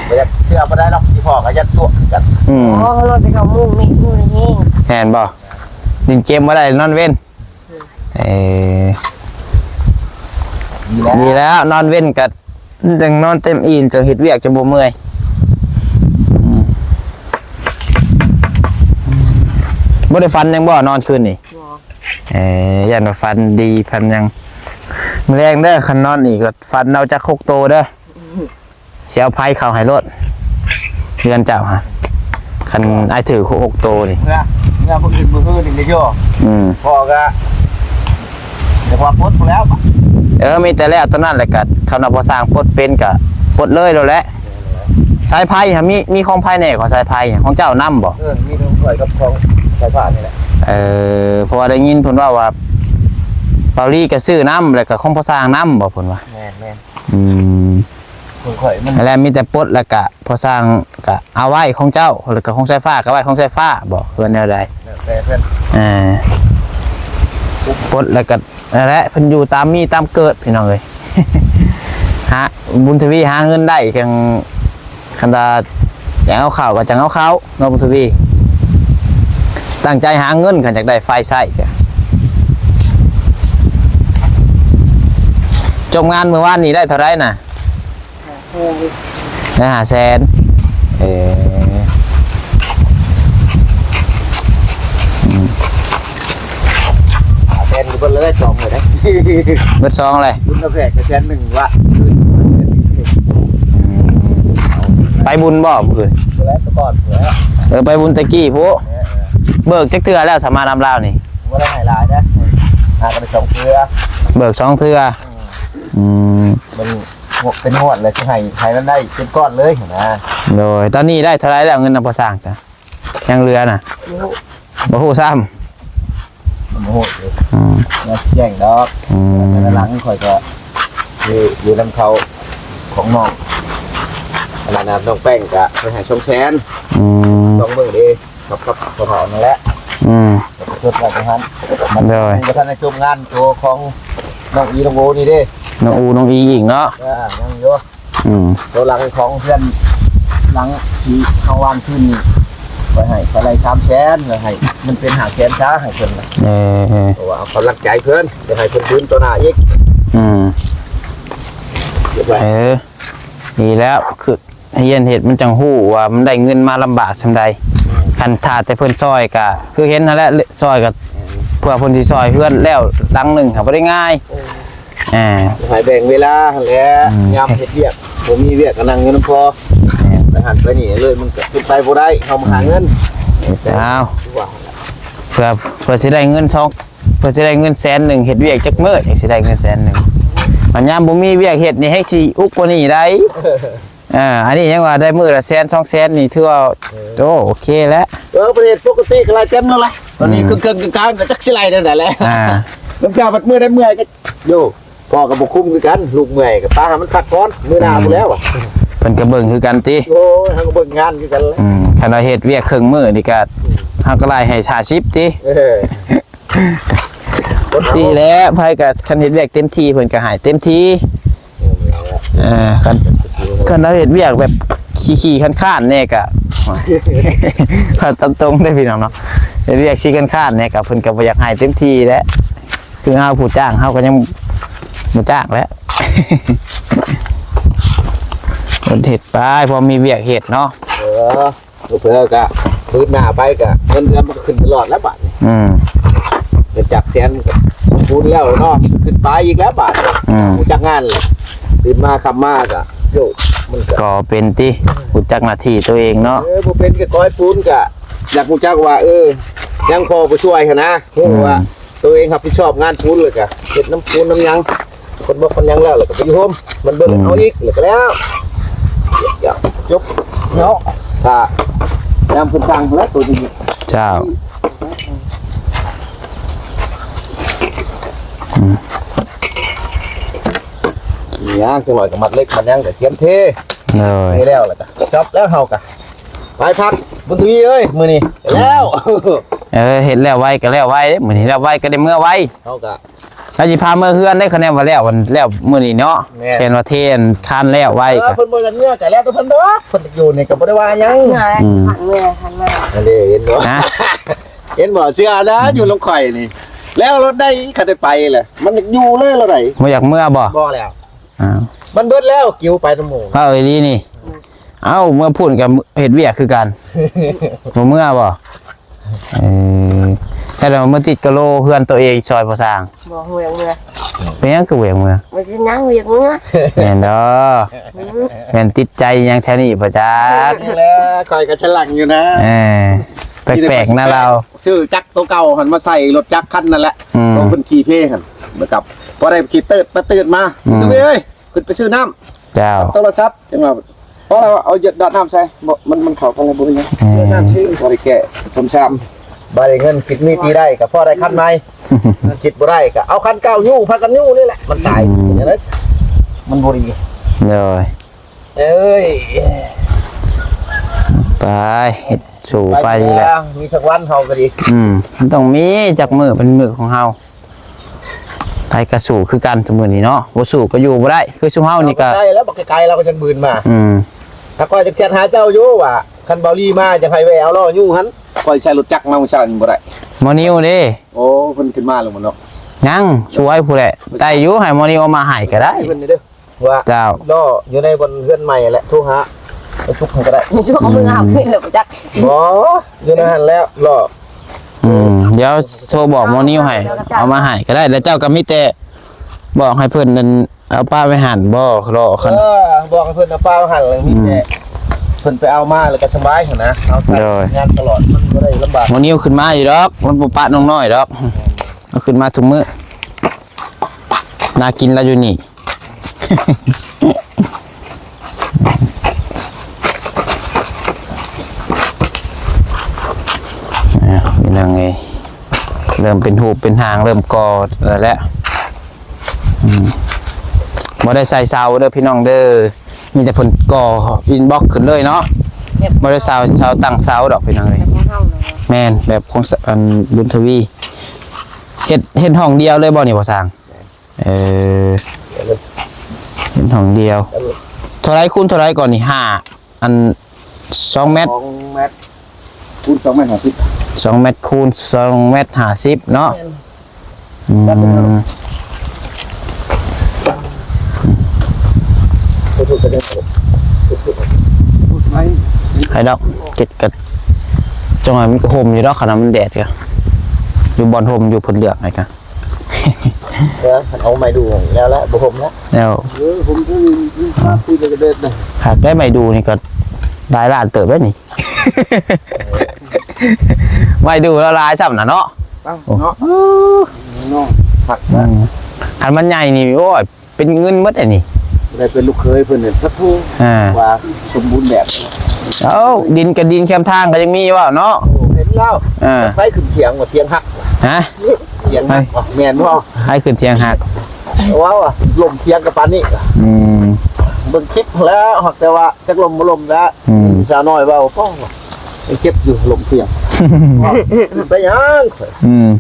ບໍ່ຢາກເຊື່ອບໍ່ໄດ້ດອກ ອີພໍ່ກະຢ້ານຕົວະຄືກັນ. ອືມ ອໍ ເຮົານອນແຕ່ເກົ້າໂມງນີ້ ມື້ແຮງ. ແມ່ນບໍ່? ຫຼິ້ນເກມບໍ່ໄດ້ ນອນເວັນ. ເອີ ດີແລ້ວ ດີແລ້ວ ນອນເວັນກະ ຈັ່ງນອນເຕັມອີ່ມ ຈັ່ງເຮັດວຽກຈັ່ງບໍ່ເມື່ອຍ. ອືມ ບໍ່ໄດ້ຝັນຫຍັງບໍ່ ນອນຄືນນີ້? ບໍ່. ເອີ ຢ້ານວ່າຝັນດີຝັນຫຍັງ. ມື້ແລງເດີ ຄັນນອນອີກກໍຝັນເອົາຈັກຫົກໂຕເດີ. ອືມ ຊິເອົາໄຟເຂົ້າໃຫ້ໂລດ ເຮືອນເຈົ້າຫະ ຄັນອ້າຍຖືກຫົກໂຕນີ້. ເມື່ອ ເມື່ອມື້ອື່ນ ມື້ຮືນີ້ເດ້. ອືມ ພໍ່ກະຈະວ່າປົດພຸ້ນແລ້ວ. ເອີ ມີແຕ່ແລ້ວຕົວນັ້ນແຫຼະ ກະຄັນວ່າພໍ່ຊ່າງປົດເປັນກະປົດເລີຍໂລດແຫຼະ. ສາຍໄຟຫະ ມີ ມີຂອງໃຜແດ່ ຂອງສາຍໄຟຂອງເຈົ້ານຳບໍ່? ເອີ ມີຂອງຂ້ອຍກັບຂອງສາຍຟ້ານີ້ແຫຼະ. ເອີ ເພາະວ່າໄດ້ຍິນເພິ່ນເວົ້າວ່າ ເບົາລີກະຊື້ນຳ ແລ້ວກະຂອງພໍ່ຊ່າງນຳບໍ່ ເພິ່ນວ່າ. ແມ່ນໆ. ອືມ ຂອງຂ້ອຍມັນ ແລ້ວມີແຕ່ປົດ ແລ້ວກະພໍ່ຊ່າງກະເອົາໄວ້ຂອງເຈົ້າ ແລ້ວກະຂອງສາຍຟ້າກະໄວ້ຂອງສາຍຟ້າບໍ ເພິ່ນແນວໃດ? ແລ້ວແຕ່ເພິ່ນ. ເອີ ປົດແລ້ວກະນັ້ນແຫຼະ ເພິ່ນຢູ່ຕາມມີຕາມເກີດ ພີ່ນ້ອງເອີຍ. ຫາ ບຸນທະວີຫາເງິນໄດ້ຈັ່ງ ຄັນວ່າຢາກເອົາເຂົ້າກໍຈັ່ງເອົາເຂົ້າເນາະ ບຸນທະວີ. ຕັ້ງໃຈຫາເງິນ ຄັນຢາກໄດ້ໄຟໃຊ້ກະ. ຈົບງານມື້ວານນີ້ໄດ້ເທົ່າໃດນະ? ຫ້າແສນ. ໄດ້ຫ້າແສນ. ເອີ ອືມ ຫ້າແສນ ເບິດເລີຍ ສອງເລີຍເດ້. ເບິດສອງເລີຍ. ບຸນກາແຟກະແສນໜຶ່ງວະ. ອືມ ໄປບຸນບໍ່ມື້ຄືນ? ບໍ່ໄດ້ ໄປກ່ອນພຸ້ນແຫຼະ. ເອີ ໄປບຸນແຕ່ກີ້ພຸ້ນ. ເອີ ເອີ ເບີກຈັກເທື່ອແລ້ວ ສາມານຳລາວນີ້? ບໍ່ໄດ້ໃຫ້ຫຼາຍເດ້ ຫາກະໄດ້ສອງເທື່ອ. ເບີກສອງເທື່ອ. ອືມ ອືມ ມັນ ເປັນງວດແລ້ວ ຊິໃຫ້ ໃຫ້ມັນໄດ້ເປັນກ້ອນເລີຍຫັ້ນນະ. ໂດຍ ຕອນນີ້ໄດ້ເທົ່າໃດແລ້ວ ເງິນນຳພໍ່ຊ່າງຈ້ະ? ຍັງເຫຼືອນະ? ບໍ່ຮູ້ ບໍ່ຮູ້ຊ້ຳ. ບໍ່ຮູ້ເດ້. ອືມ ຍັງຊິແຈ້ງດອກ. ອືມ ແຕ່ລະຫຼັງຂ້ອຍກະຢູ່ ຢູ່ນຳເຂົາຂອງນ້ອງ ອັນນັ້ນນະ ນ້ອງແປ້ງກະໄປໃຫ້ສອງແສນ. ອືມ ລອງເບິ່ງເດ້. ກັບ ກັບພໍ່ເຖົ້ານັ້ນແຫຼະ. ອືມ ຈົດໄວ້ຈັ່ງຊັ້ນ. ໂດຍ ບໍ່ທັນໄດ້ຈົບງານໂຕຂອງນ້ອງອີ ນ້ອງໂອນີ້ເດ້. ນ້ອງອູ ນ້ອງອີອີກເນາະ. ເອີ ຍັງຢູ່. ອືມ ໂຕຫຼັງຂອງເຮືອນຫຼັງທີ່ເຮົາວາງຄືນນີ້ ຂ້ອຍໃຫ້ ຂ້ອຍໄລ່ສາມແສນ ແລ້ວໃຫ້ມັນເປັນຫ້າແສນຊະ ໃຫ້ເພິ່ນນະ. ເອີ ເອີ ເພາະວ່າເອົາກຳລັງໃຈເພິ່ນ ຢາກໃຫ້ເພິ່ນຢືນຕໍ່ໜ້າອີກ. ອືມ ເກັບໄວ້. ເອີ ດີແລ້ວ ຄືຮຽນເຮັດມັນຈັ່ງຮູ້ວ່າມັນໄດ້ເງິນມາລຳບາກສ່ຳໃດ. ອືມ ຄັນຖ້າແຕ່ເພິ່ນຊ່ອຍກະຄືເຫັນຫັ້ນແຫຼະ ຊ່ອຍກະເພື່ອເພິ່ນຊິຊ່ອຍເຮືອນແລ້ວຫຼັງໜຶ່ງ ຫາບໍ່ໄດ້ງ່າຍ. ເອີ ໃຫ້ແບ່ງເວລາຫັ້ນແຫຼະ ອືມ ຍາມເຮັດວຽກ ບໍ່ມີວຽກກໍນັ່ງຢູ່ນຳພໍ່ ໄປຫັ້ນໄປນີ້ເລີຍ ມັນກໍເປັນໄປບໍ່ໄດ້ ເຮົາມາຫາເງິນ. ເອົາ ເພື່ອ ເພື່ອຊິໄດ້ເງິນສອງ ເພື່ອຊິໄດ້ເງິນແສນໜຶ່ງ ເຮັດວຽກຈັກມື້ຈັ່ງຊິໄດ້ເງິນແສນໜຶ່ງ? ບັດຍາມບໍ່ມີວຽກເຮັດນີ້ແຮງຊິອຸກກວ່ານີ້ໄດ໋. ເອີ ອັນນີ້ຍັງວ່າໄດ້ມື້ລະແສນສອງແສນນີ້ ຖືວ່າ ເອີ ໂອ້ ໂອເຄແລ້ວ. ເອີ ປະເທດປົກກະຕິກໍໄລ່ເຕັມແລ້ວລະ ຕອນນີ້ ອືມ ເຄິ່ງໆ ກາງໆ ກໍຈັກຊິໄລ່ແນວໃດແຫຼະ. ອ່າ ບາງເທື່ອບັດເມື່ອຍໄດ້ເມື່ອຍກໍ ໂຍ ພໍ່ກໍບໍ່ຄຸມຄືກັນ ລູກເມື່ອຍກໍປະໃຫ້ມັນພັກຜ່ອນ ມື້ໜ້າ ອືມ ພຸ້ນແລ້ວ. ເພິ່ນກໍເບິ່ງຄືກັນຕິ? ໂອ້ຍ ເຮົາກໍເບິ່ງງານຄືກັນແຫຼະ. ອືມ ຄັນວ່າເຮັດວຽກເຄິ່ງມື້ນີ້ກໍ ອືມ ເຮົາກໍໄລ່ໃຫ້ຫ້າສິບຕິ? ເອີ ນີ້ແຫຼະ ໃຜກໍຄັນເຮັດວຽກເຕັມທີ່ ເພິ່ນກໍໃຫ້ເຕັມທີ່. ເອີ ຄັນ ຄັນເຮົາເຮັດວຽກແບບຂີ້ໆຄ້ານໆແດ່ກໍ ເວົ້າຕາມຕົງເດ້ພີ່ນ້ອງເນາະ ເຮັດວຽກຂີ້ຄ້ານໆແດ່ກໍ ເພິ່ນກໍບໍ່ຢາກໃຫ້ເຕັມທີ່ແຫຼະ. ຄືເຮົາຜູ້ຈ້າງ ເຮົາກໍຍັງບໍ່ຈ້າງແຫຼະ ເພິ່ນເຮັດໄປ ພໍມີວຽກເຮັດເນາະ. ເອີ ເຜີໆກະຄືບໜ້າໄປກະເງິນເດືອນມັນກໍຂຶ້ນຕະຫຼອດແລ້ວບາດນີ້. ອືມ ເງິນຈັກແສນກໍຄູນແລ້ວເນາະ ຂຶ້ນໄປອີກແລ້ວບາດນີ້. ອືມ ຮູ້ຈັກງານແລ້ວ ຕື່ນມາຄ່ຳມາກະ ໂຍ ມັນກະ ກໍເປັນຕິ ຮູ້ຈັກໜ້າທີ່ຕົວເອງເນາະ. ເອີ ບໍ່ເປັນກໍກອຍປູນກະ ຢາກຮູ້ຈັກວ່າ ເອີ ຍັງພໍຜູ້ຊ່ວຍຫັ້ນນະ ຮູ້ວ່າ ອືມ ຕົວເອງຮັບຜິດຊອບງານປູນ ແລ້ວກະເຮັດນຳປູນນຳຫຍັງ ຄົນບໍ່ຄົນຫຍັງແລ້ວ ແລ້ວກໍໄປຢູ່ໂຮມ ມັນເບິ່ງ ອືມ ເອົາອີກ ແລ້ວກໍແລ້ວ ຈົບເນາະ. ຖ້າຍາມເພິ່ນສັ່ງແລ້ວໂຕນີ້ ເຈົ້າ ອືມ ຫຍັງ ຈັກໜ້ອຍກໍມັດເຫຼັກມັດຫຍັງກໍກຽມເທ ໂດຍ ນີ້ແລ້ວ ແລ້ວກໍຈົບແລ້ວ ເຮົາກໍ ໄປພັກ ບຸນທະວີເອີຍ ມື້ນີ້ແລ້ວ. ເອີ ເຮັດແລ້ວໄວກໍແລ້ວໄວເດ້ ມື້ນີ້ແລ້ວໄວກໍໄດ້ເມືອໄວ. ເຮົາກໍ ລາວຊິພາເມືອເຮືອນເດ້ ຄະແນນວ່າແລ້ວ ແລ້ວມື້ນີ້ເນາະ. ແມ່ນ ແມ່ນວ່າເທຄານແລ້ວໄວ ເອີ ກໍ ເພິ່ນບໍ່ຢາກເມືອກໍແລ້ວແຕ່ເພິ່ນດອກ ເພິ່ນຢາກຢູ່ນີ້ກໍບໍ່ໄດ້ວ່າຫຍັງ. ອືມ ຫັນເມືອ ຫັນເມືອ ອັນນີ້ເຫັນບໍ່? ຮະ? ເຫັນບໍ່? ເຊື່ອແລ້ວ ອືມ ຢູ່ນຳຂ້ອຍນີ້ ແລ້ວລົດໄດ້ ຄັນໄດ້ໄປແຫຼະ ມັນຢາກຢູ່ເລີຍລະໄດ໋. ບໍ່ຢາກເມືອບໍ່? ບໍ່ແລ້ວ. ອ້າວ ມັນເບິດແລ້ວ ກິວໄປນຳໝູ່ ເວົ້າອີ່ຫຼີນີ້. ອືມ ເອົ້າ ເມືອພຸ້ນກໍເຮັດວຽກຄືກັນ ບໍ່ເມືອບໍ່? ເອີ ແຕ່ວ່າເມືອຕິດກະໂລເຮືອນຕົວເອງ ຊ່ອຍພໍ່ຊ່າງ. ບໍ່ ບໍ່ຢາກເມືອ. ເປັນຫຍັງຄືບໍ່ຢາກເມືອ? ບໍ່ເປັນຫຍັງ ບໍ່ຢາກເມືອ. ແມ່ນດອກ. ອືມ ແມ່ນຕິດໃຈຫຍັງແຖວນີ້ບໍ່ຈັກ. ນີ້ແຫຼະ ຂ້ອຍກໍສະຫຼັງຢູ່ນະ. ເອີ ແປກໆນະລາວ. ຊື້ຈັກໂຕເກົ່າຫັ້ນມາໃສ່ລົດຈັກຄັນນັ້ນແຫຼະ. ອືມ ໂຕເພິ່ນຂີ່ເພຫັ້ນ ມາກັບ ພໍໄດ້ຂີ່ເຕີດໄປເຕີດມາ. ອືມ ເອີຍ ຂຶ້ນໄປຊື້ນ້ຳ. ເຈົ້າ ໂທລະສັບ ຈັ່ງວ່າ ພໍແລ້ວ ເອົາດອດນ້ຳໃສ່ ບໍ່ ມັນ ມັນເຂົ້າກັນແລ້ວ ບໍ່ເປັນຫຍັງ. ເອີ ດອດນ້ຳຊິ ພໍໄດ້ແກ້ຊຳຊາມ ບາດນີ້ເງິນຄິດມີຕີໄດ້ ກໍພໍໄດ້ຄັນໃໝ່ ເງິນຄິດບໍ່ໄດ້ ກໍເອົາຄັນເກົ່າຢູ່ ພາກັນຢູ່ນີ້ແຫຼະ ມັນຕາຍ. ອືມ ຈັ່ງໃດ ມັນບໍ່ດີ. ໂດຍ ເອີຍ ໄປ ເຮັດສູ້ໄປນີ້ແຫຼະ ມີສັກວັນເຮົາກໍດີ. ອືມ ມັນຕ້ອງມີຈັກມື້ເປັນມື້ຂອງເຮົາ. ໃຜກໍສູ້ຄືກັນທຸກມື້ນີ້ເນາະ ບໍ່ສູ້ກໍຢູ່ບໍ່ໄດ້ ຄືຊຸມເຮົານີ້ກໍ ເຮົາບໍ່ໄດ້ແລ້ວ ບັກໄກໆ ເຮົາກໍຍັງບືນມາ. ອືມ ຖ້າຂ້ອຍຈະແຊັດຫາເຈົ້າຢູ່ວ່າ ຄັນເບົາລີມາຈະໃຫ້ແວ່ເອົາລໍ້ຢູ່ຫັ້ນ ຂ້ອຍໃຊ້ລົດຈັກມາມື້ເຊົ້ານີ້ບໍ່ໄດ້. ໝໍນິວເດ້? ໂອ້ ເພິ່ນຂຶ້ນມາແລ້ວບໍ່ເນາະ? ຍັງ ສວຍຜູ້ແຫຼະ ໄດ້ຢູ່ ໃຫ້ໝໍນິວເອົາມາໃຫ້ກໍໄດ້ ເພິ່ນນີ້ເດີ້ ວ່າ ເຈົ້າ ລໍ້ຢູ່ໃນບ່ອນເຮືອນໃໝ່ແຫຼະ ໂທຫາ ໄປຊຸກໃຫ້ກໍໄດ້ ມີຊຸກເອົາມືເອົາຄືນແລ້ວບໍ່ຈັກ. ບໍ່ ຢູ່ໃນຫັ້ນແຫຼະ ລໍ້. ອືມ ດຽວໂທບອກໝໍນິວໃຫ້ ເອົາມາໃຫ້ກໍໄດ້ ແລ້ວເຈົ້າກໍມີແຕ່ບອກໃຫ້ເພິ່ນນັ້ນ ເອົາປະໄວ້ຫັ້ນບໍ່ ລໍຄັນ ເອີ ບອກໃຫ້ເພິ່ນເອົາປະໄວ້ຫັ້ນ ແລ້ວມີແຕ່ ອືມ ເພິ່ນໄປເອົາມາ ແລ້ວກໍສະບາຍຫັ້ນນະ ເຮົາໃຊ້ ໂດຍ ງານຕະຫຼອດ ມັນບໍ່ໄດ້ລຳບາກ. ໝໍນິວຂຶ້ນມາຢູ່ດອກ ມັນບໍ່ປະນ້ອງນ້ອຍດອກ ເອົາຂຶ້ນມາທຸກມື້ ໜ້າກິນລາວຢູ່ນີ້. ອ່າ ພີ່ນ້ອງເອີຍ ເລີ່ມເປັນຮູບເປັນຮ່າງ ເລີ່ມກໍ່ແລ້ວແຫຼະ. ອືມ ບໍ່ໄດ້ໃສ່ເສົາເດີພີ່ນ້ອງເດີ ມີແຕ່ເພິ່ນກໍ່ອິນບັອກຂຶ້ນເລີຍເນາະ ແບບ ບໍ່ໄດ້ເສົາ ເສົາຕັ້ງເສົາດອກພີ່ນ້ອງເອີຍ ແບບຂອງເຮົາເນາະ. ແມ່ນ ແບບຂອງ ອັນ ບຸນທະວີ ເຮັດ ເຮັດຫ້ອງດຽວເລີຍບໍ່ນີ້ ພໍ່ຊ່າງ? ເອີ ເປັນຫ້ອງດຽວ. ເທົ່າໃດຄູນເທົ່າໃດກ່ອນນີ້? ຫ້າ ອັນ ສອງແມັດ ສອງແມັດ ຄູນສອງແມັດຫ້າສິບ ສອງແມັດຄູນສອງແມັດຫ້າສິບເນາະ. ແມ່ນ ອືມ ໃຫ້ດອກ ເກັດກັນ ຈັ່ງຫວະມັນກໍຫົ່ມຢູ່ດອກ ຄັນວ່າມັນແດດກໍ ຢູ່ບ່ອນຫົ່ມ ຢູ່ເພິ່ນເລືອກໃຫ້ກະ ເອີ ເອົາໄມ້ດູແລ້ວລະ ບໍ່ຫົ່ມລະ ແລ້ວ ເອີ ຫົ່ມເທິງນີ້ ປີແລ້ວກໍແດດນະ ຄັກໄດ໋ ໄມ້ດູນີ້ກໍຫຼາຍລ້ານເຕີບໄດ໋ນີ້ ໄມ້ດູລະຫຼາຍຊ້ຳນະເນາະ ເອົ້າ ໂອ້ ເນາະ ເອີ ເນາະ ຄັກ ອືມ ຄັນມັນໃຫຍ່ນີ້ ໂອ້ຍ ເປັນເງິນໝົດອັນນີ້ ໄດ້ເປັນລູກເຂີຍເພິ່ນນີ້ ປະໂທ ອ່າ ວ່າສົມບູນແບບ ເອົ້າ ດິນກະດິນແຄມທາງກໍຍັງມີເວົ້າເນາະ ໂອ້ ເຫັນແລ້ວ ອ່າ ໄຟຂຶ້ນຖຽງວ່າຖຽງຫັກ ຮະ ຖຽງຫັກ ແມ່ນບໍ່ ໄຟຂຶ້ນຖຽງຫັກ ເວົ້າວ່າລົມຖຽງກັບປານນີ້ ອືມ ເບິ່ງຄລິບແລ້ວ ຫາກແຕ່ວ່າຈັກລົມບໍ່ລົມແລ້ວ ອືມ ສາວນ້ອຍເວົ້າ ໂອ້ ເຈັບຢູ່ລົມຖຽງ ເປັນຫຍັງ ອືມ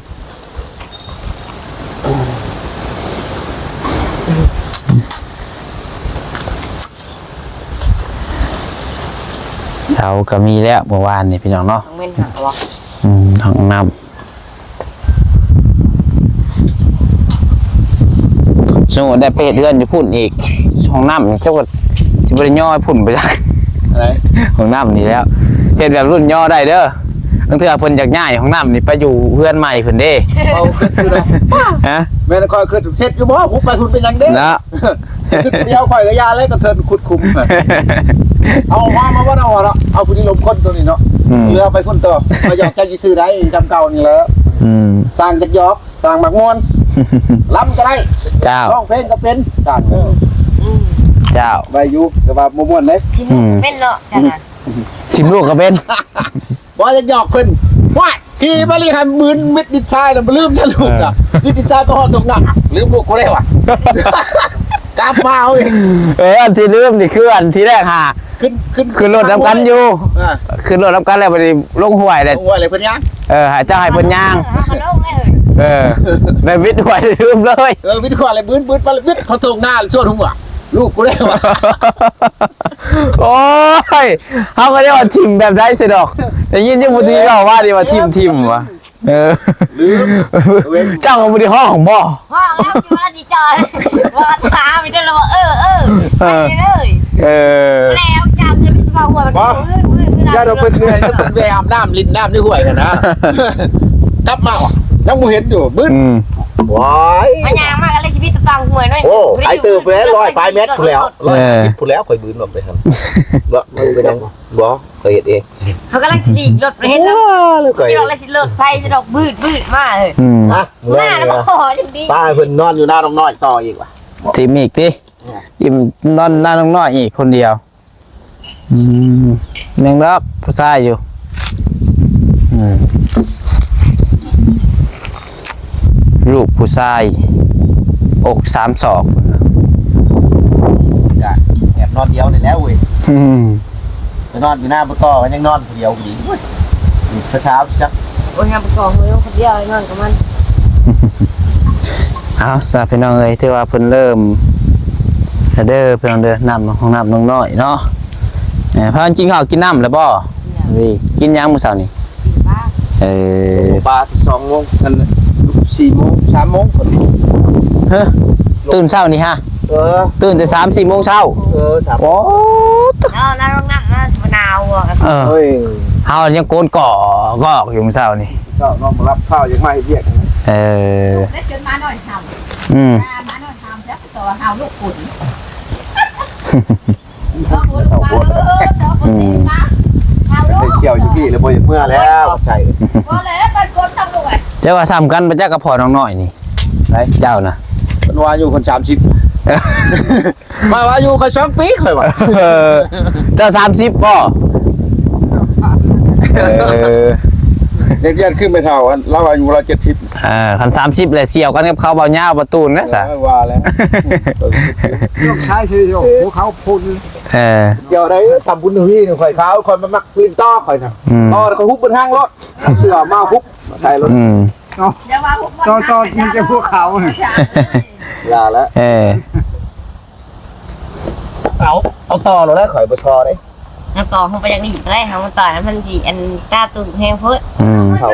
ເສົາກໍມີແລ້ວ ເມື່ອວານນີ້ພີ່ນ້ອງເນາະ ເໝັນຫາວະ ອືມ ຫ້ອງນ້ຳ ສົມມຸດໄດ້ໄປເຮັດເຮືອນຢູ່ພຸ້ນອີກ ຫ້ອງນ້ຳນີ້ ເຈົ້າກໍຊິບໍ່ໄດ້ຍໍໃຫ້ພຸ້ນໄປຈັກ ອັນໃດ ຫ້ອງນ້ຳນີ້ແລ້ວ ເຮັດແບບລຸ້ນຍໍໄດ້ເດີ. ບາງເທື່ອເພິ່ນຢາກຍ້າຍຫ້ອງນ້ຳນີ້ໄປຢູ່ເຮືອນໃໝ່ເພິ່ນເດ້ ເວົ້າຄືຢູ່ນະ ຮະ ແມ່ນຂ້ອຍຄິດເຮັດຢູ່ບໍ່ ຜູ້ໄປພຸ້ນເປັນຫຍັງເດ້ ນະ ຄືດຽວຂ້ອຍກໍຢ່າແລ້ວ ກະເທີນຂຸດຂຸມ ເອົາອອກມາ ມາບໍ່ເອົາເນາະ ເອົາຜູ້ນີ້ລົມຄົນຕົວນີ້ເນາະ ອືມ ເຫຼືອໄປພຸ້ນຕໍ່ ຂ້ອຍຢອກໃຈຊື່ໆໄດ໋ ຈຳເກົ່ານີ້ແຫຼະ ອືມ ສ້າງຈັກຢອກ ສ້າງໝາກມ່ວນ ລຳກໍໄດ້ ເຈົ້າ ຮ້ອງເພງກໍເປັນ ສ້າງ ເຈົ້າ ໄດ້ຢູ່ ແຕ່ວ່າບໍ່ມ່ວນເດ້ ອືມ ເປັນເນາະ ຈັ່ງນັ້ນ ຖິ້ມລູກກໍເປັນ ບໍ່ ຢາກຢອກເພິ່ນ ວ້າຍ ຂີ່ມາລີຫັ້ນ ບືນມິດດິນຊາຍແລ້ວ ລືມຊະລູກ ເອີ ອະ ມິດດິນຊາຍໄປຮອດທົ່ງນາ ລືມລູກກູແລ້ວ ອະ ກັບມາເອົາອີກ ເອີ ອັນທີ່ລືມນີ້ຄືອັນທີແລກຫາ ຂຶ້ນ ຂຶ້ນ ຂຶ້ນລົດນຳກັນຢູ່ ອ່າ ຂຶ້ນລົດນຳກັນແລ້ວບັດນີ້ລົງຫ້ວຍແລ້ວ ລົງຫ້ວຍແລ້ວເພິ່ນຍ່າງ ເອີ ໃຫ້ເຈົ້າໃຫ້ເພິ່ນຍ່າງ ເອີ ເອີ ແລ້ວວິດຫ້ວຍລືມເລີຍ ເອີ ວິດຫ້ວຍແລ້ວບືນ ບືນໄປແລ້ວວິດເຂົ້າທົ່ງນາ ຊວນຫົວ ລູກກູໄດ້ວ່າ ໂອ້ຍ ເຮົາກໍໄດ້ວ່າຖິ້ມແບບໃດຊິດອກ ໄດ້ຍິນຢູ່ຜູ້ທີ່ເວົ້າວ່ານີ້ວ່າຖິ້ມ ຖິ້ມວ່າ ເອີ ລືມ ເຈົ້າກໍບໍ່ໄດ້ຮ້ອງບໍ່? ຮ້ອງແລ້ວ ຄືວ່າຊິຈ່ອຍ ວ່າຖາມໄປເດີ ແລ້ວວ່າ ເອີ ເອີ ເອີ ໄປເລີຍ ເອີ ແລ້ວເຈົ້າຈະໄປເວົ້າວ່າມັນ ບໍ່ ອືດ ອືດ ອືດ ຢ້ານວ່າເພິ່ນເມື່ອຍ ເພິ່ນໄປອາບນ້ຳ ຫຼິ້ນນ້ຳໃນຫ້ວຍຫັ້ນນະ ກັບມາ ຍັງບໍ່ເຫັນຢູ່ ບືດ ອືມ ວ້າຍ ມາຍ່າງມາກໍເລີຍຊິມີແຕ່ປາງຫ້ວຍເນາະ ໂອ້ ໄກເຕີບແລ້ວ ຮ້ອຍປາຍແມັດພຸ້ນແລ້ວ ເອີ ຮ້ອຍຫ້າສິບພຸ້ນແລ້ວ ຂ້ອຍບືນອອກໄປຫັ້ນ ເນາະ ມັນເປັນຫຍັງ ບໍ່ ຂ້ອຍເຮັດເອງ ເຮົາກຳລັງຊິດີດລົດໄປເຫັນແລ້ວ ເອີ ຂ້ອຍ ເຮົາກຳລັງຊິລົດໄຟຊິດອກ ບືດ ບືດມາ ເອີ ອືມ ມາແລ້ວບໍ່ພໍຈັ່ງດີ ປ້າເພິ່ນນອນຢູ່ໜ້ານ້ອງນ້ອຍຕໍ່ອີກວ່າ ຖິ້ມອີກຕິ ອີ່ມນອນໜ້ານ້ອງນ້ອຍອີກຄົນດຽວ ອືມ ຍັງດອກຜູ້ຊາຍຢູ່ ອືມ ລູກຜູ້ຊາຍ ອົກສາມສອກ ກະແອບນອນດຽວນີ້ແຫຼະເວີຍ ອືມ ໄປນອນຢູ່ໜ້າບໍ່ຕໍ່ ມັນຍັງນອນຜູ້ດຽວອີກ ໂອ້ຍ ພາສາຈັກ ໂອ້ຍ ຍາມປະກອບມືຄົນດຽວ ນອນກັບມັນ ເອົາຊະພີ່ນ້ອງເອີຍ ຖືວ່າເພິ່ນເລີ່ມແລ້ວເດີພີ່ນ້ອງເດີ ນ້ຳ ຫ້ອງນ້ຳນ້ອງນ້ອຍເນາະ ເອີ ພາກັນກິນເຂົ້າກິນນ້ຳແລ້ວບໍ່? ກິນແລ້ວ ເອີ ກິນຫຍັງມື້ເຊົ້ານີ້? ກິນປາ ເອີ ປາສອງໂມງ ອັນສີ່ໂມງ ສາມໂມງ ຮະ ຕື່ນເຊົ້ານີ້ຮະ? ເອີ ຕື່ນແຕ່ສາມສີ່ໂມງເຊົ້າ ເອີ ສາມ ໂອ້ ເນາະ ນາງນ້ອງນ້ຳນະ ບໍ່ໜາວບໍ່? ເອີ ໂອ້ຍ ເຮົາຍັງໂກນກອກກອກຢູ່ມື້ເຊົ້ານີ້ ເຈົ້ານອນບໍ່ຫຼັບ ຂ້າວຍັງມາເຮັດວຽກ ເອີ ໄດ້ຈົນມາໜ້ອຍຄ່ຳ ອືມ ມາໜ້ອຍຄ່ຳ ຈັກຕໍ່ເຮົາລູກຂຸນ ອືມ ໄດ້ສ່ຽວຢູ່ພີ້ແລ້ວ ບໍ່ຢາກເມືອແລ້ວ ໃສ່ ບໍ່ແລ້ວ ມັນກົນທຳລວຍ ເຈົ້າວ່າສ່ຳກັນບໍ່ຈັກກັບພໍ່ນ້ອງນ້ອຍນີ້ ໃຜ? ເຈົ້ານະ ເພິ່ນວ່າອາຍຸເພິ່ນສາມສິບ ຂ້ອຍວ່າອາຍຸຂ້ອຍສອງປີ ຂ້ອຍວ່າ ເອີ ເຈົ້າສາມສິບບໍ່? ເອີ ເດັກວຽດຄືແມ່ເຖົ້າ ອັນລາວອາຍຸລາວເຈັດສິບ ເອີ ຄັນສາມສິບແລ້ວສ່ຽວກັນກັບເຂົາເບົາຍາວປະຕູນນະຊະ ເອີ ວ່າແລ້ວ ນ້ອງຊາຍຊື່ ໂອ້ ເຂົາພຸ້ນ ເອີ ດຽວໄດ້ທຳບຸນທະວີ ຂ້ອຍຂາວ ຂ້ອຍມາມັກຫຼິ້ນຕໍ່ຂ້ອຍນະ ອືມ ຕໍ່ແລ້ວກໍຮຸບເບິດຫາງໂລດ ເສື້ອມາຮຸບ ໃສ່ລົດ ອືມ ເນາະ ຕໍ່ ຕໍ່ມັນຈະພວກເຂົາ ຢ່າລະ ເອີ ເອົາ ເອົາຕໍ່ໂລດແຫຼະ ຂ້ອຍບໍ່ທໍ່ເດ້ ເອົາຕໍ່ ເຮົາບໍ່ຢາກດີດເລີຍ ເຮົາມາຕໍ່ແລ້ວມັນຊິ ອັນ ຕາຕຸ່ມແຮງໂພດ ອືມ ເຂົາ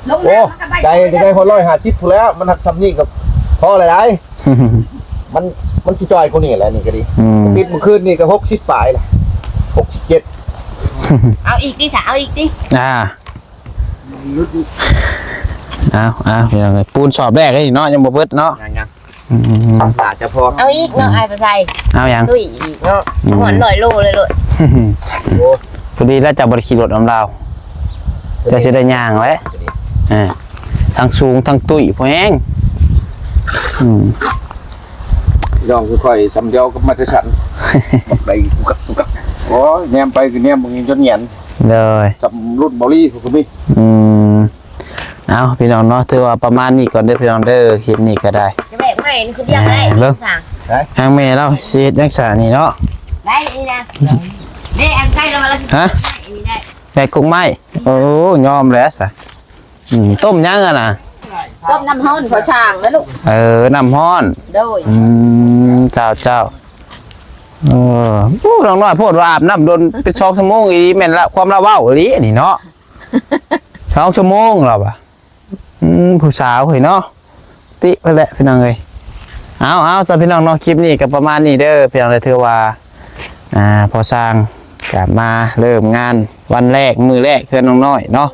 ໂອ້ ໄດ້ ໄດ້ຮອດຮ້ອຍຫ້າສິບພຸ້ນແລ້ວ ມັນຫັກຊ່ຳນີ້ກໍພໍແລ້ວໄດ໋ ມັນ ມັນຊິຈ່ອຍກວ່ານີ້ແຫຼະ ນີ້ກໍດີ ອືມ ປິດມື້ຄືນນີ້ກໍຫົກສິບປາຍລະ ຫົກສິບເຈັດ ເອົາອີກຕິສະ ເອົາອີກຕິ. ອ່າ ເອົາ ເອົາ ພີ່ນ້ອງເອີຍ ປູນສອບແລກເດ້ເນາະ ຍັງບໍ່ເບິດເນາະ. ຍັງໆ ອືມ ໜ້າຈະພໍ. ເອົາອີກເນາະ ອ້າຍປາໄຊ. ເອົາຫຍັງ? ຕຸ້ຍອີກເນາະ. ອືມ ຮອດຮ້ອຍໂລເລີຍໂລດ. ໂອ້ ພໍດີແລ້ວເຈົ້າບໍ່ໄດ້ຂີ່ລົດນຳລາວ ເຈົ້າຊິໄດ້ຍ່າງແຫຼະ. ອ່າ ທັງສູງທັງຕຸ້ຍພໍແຮງ. ອືມ ພີ່ນ້ອງຄືຂ້ອຍສ່ຳດຽວກັບມາແຕ່ສັນ ໄປກຸກກັກກຸກກັກ. ໂອ້ຍ ແນມໄປຄືແນມບາງທີຈົນຫຍັນ. ໂດຍ ສ່ຳລຸ້ນເບົາລີພຸ້ນກໍມີ. ອືມ ເອົາ ພີ່ນ້ອງເນາະ ຖືວ່າປະມານນີ້ກ່ອນເດີພີ່ນ້ອງເດີ ຄລິບນີ້ກໍໄດ້. ຈະແບກໄມ້ນີ້ຄືດຽວກໍໄດ້. ເບິ່ງ ທາງແມ່ລາວຊິເຮັດຫຍັງຊະນີ້ເນາະ. ໄດ້ນີ້ນະ ເດ້ ອັນໃຊ້ລະວ່າລະ ຮະ ນີ້ໄດ້ ແບກກົກໄມ້. ໂອ້ ຍອມແລ້ວຊະ. ອືມ ຕົ້ມຫຍັງຫັ້ນນະ? ຕົ້ມນ້ຳຮ້ອນພໍຊ່າງນະລູກ. ເອີ ນ້ຳຮ້ອນ. ໂດຍ ອືມ ເຈົ້າ ເຈົ້າ. ເອີ ໂອ້ ນ້ອງນ້ອຍໂພດວ່າອາບນ້ຳດົນເປັນສອງຊົ່ວໂມງອີ່ຫຼີ ແມ່ນລະ ຄວາມລາວເວົ້າອີ່ຫຼີນີ້ເນາະ. ສອງຊົ່ວໂມງລະວ່າ. ອືມ ຜູ້ສາວເຮີ້ຍເນາະ ຕິເພິ່ນແຫຼະພີ່ນ້ອງເອີຍ. ເອົາ ເອົາ ຊະພີ່ນ້ອງເນາະ ຄລິບນີ້ກໍປະມານນີ້ເດີພີ່ນ້ອງເດີ. ຖືວ່າ ອ່າ ພໍ່ຊ່າງກໍມາເລີ່ມງານວັນແລກ ມື້ແລກເຮືອນນ້ອງນ້ອຍເນາະ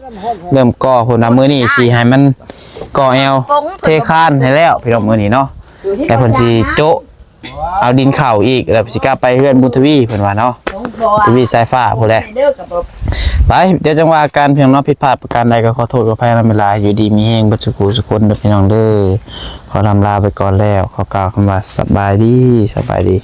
ເລີ່ມກໍ່ພຸ້ນນະ. ມື້ນີ້ຊິໃຫ້ມັນກໍ່ແອວເທຄານໃຫ້ແລ້ວພີ່ນ້ອງ ມື້ນີ້ເນາະ. ແລ້ວເພິ່ນຊິໂຈະ ເອົາດິນເຂົ້າອີກ ແລ້ວຊິກັບໄປເຮືອນບຸນທະວີເພິ່ນວ່າເນາະ ທະວີສາຍຟ້າພຸ້ນແຫຼະ. ໄປ ດຽວຈັ່ງວ່າກັນພີ່ນ້ອງເນາະ. ຜິດພາດປະການໃດກໍຂໍໂທດຂໍອະໄພນຳຫຼາຍ. ຢູ່ດີມີແຮງເບິດສູ່ຜູ້ສູ່ຄົນເດີພີ່ນ້ອງເດີ. ຂໍລຳລາໄປກ່ອນແລ້ວ ຂໍກ່າວຄຳວ່າສະບາຍດີ ສະບາຍດີ.